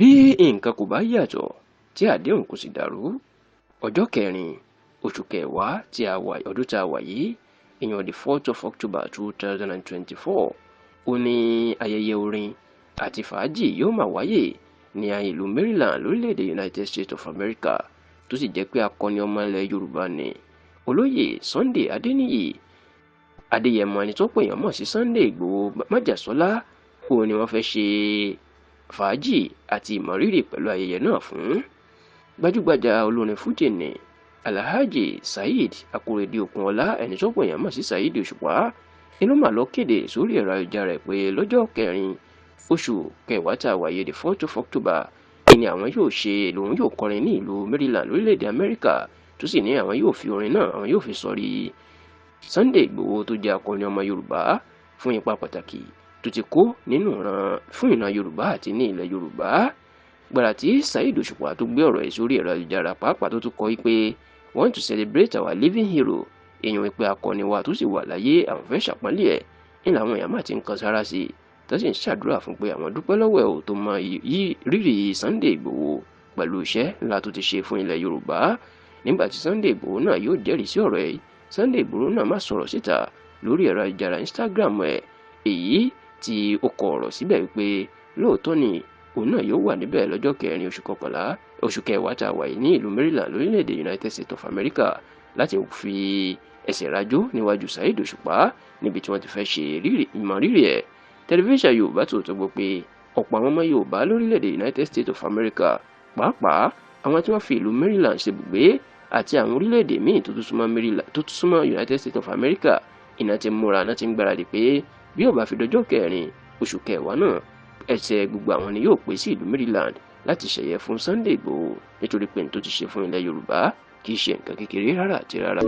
Bí nǹkan kò bá yàtọ̀ tí àdéhùn kò sì dàrú, ọjọ́ 4 oṣù kẹwàá tí a wà ọdún tá a wà yìí, ìyẹn the 4th of October 2024, ó ní ayẹyẹ orin àti fàájì yóò máa wáyé ní ìlú Maryland, lórílẹ̀‐èdè United States of America, tó sì jẹ́ pé akọni ọmọ ilẹ̀ Yorùbá ni Olóyè Sunday Adéníyì Adéyẹmọ, ẹni tó pè yàn mọ̀ sí Sunday Ìgbòho Májàsọ́lá, òun ni wọ́n fẹ́ ṣe fàájì àti ìmọ̀rírì pẹ̀lú ayẹyẹ náà fún. Gbajúgbajà olórin fújì ní Alhaji Saheed Akorede Okunola, ẹni tó pè yàn mọ̀ sí Saheed Òṣùpá, inú mà lọ kéde sórí ẹ̀rọ ayélujára rẹ̀ pé lọ́jọ́ 4 oṣù kẹwàá tá a wáyé, the 4th of October, ni àwọn yóò ṣe lòun yóò kọrin ní ìlú Maryland, lórílẹ̀‐èdè Amẹ́ríkà, tó sì ní àwọn yóò fi orin náà, àwọn yóò fi sọrí Sunday Ìgbòho tó jẹ́ akọni ọmọ Yorùbá fún ipa pàtàkì tó ti kó nínú ìran fún ìran Yorùbá àti ní ilẹ̀ Yorùbá. Gbàrà tí Saheed Òṣùpá tó gbé ọ̀rọ̀ yìí sórí ẹ̀rọ ayélujára, pàápàá tó tún kọ pé "Want to celebrate our living hero", èèyàn ìpè akọni wa tó sì wà láyé, àwọn fẹ́ ṣàpọ́nlé ẹ̀ ní làwọn èèyàn máa ti ń kan sára sí i, tó sì ń ṣàdúrà fún pé àwọn dúpẹ́ lọ́wọ́ ẹ̀ ò tó mọ rírì Sunday Ìgbòho pẹ̀lú iṣẹ́ ńlá tó ti ṣe fún ilẹ̀ Yorùbá. Nígbà tí Sunday Ìgbòho náà yóò jẹ́rìí sí ọ̀rọ̀ ẹ̀, Sunday Ìgbòho náà má sọ̀rọ̀ síta lórí ẹ̀rọ ayélujára Instagram ẹ̀, èyí tí ó kọ ọ̀rọ̀ síbẹ̀ wípé lóòótọ́ ni òun náà yóò wà níbẹ̀ lọ́jọ́ 4 oṣù kọkànlá oṣù kẹwàá tá a wà yìí ní ìlú Maryland, lórílẹ̀‐èdè United States of America, láti fi ẹsẹ̀ rajó níwájú Saheed Òṣùpá níbi tí wọ́n ti fẹ́ ṣe ìmọ̀rírì ẹ̀. Tẹlifíṣàn Yorùbá Tòótọ́ gbọ́ pé ọ̀pọ̀ àwọn ọmọ Yorùbá lórílẹ̀‐èdè United States of America, pàápàá àwọn tí wọ́n fi ìlú Maryland ṣe ibùgbé àti àwọn orílẹ̀-èdè míì tó tún súnmọ́ Maryland, tó tún súnmọ́ United States of America, iná ti múra náà ti ń gbáradì pé bí ó bá fi dọjọ́ 4 oṣù kẹwàá náà, ẹsẹ̀ gbogbo àwọn ni yóò pé sí ìlú Maryland láti ṣẹ̀yẹ fún Sunday Igboho, nítorí pé ní tó ti ṣe fún ilẹ̀ Yorùbá kì í ṣe nǹkan kékeré rárá àti rárá.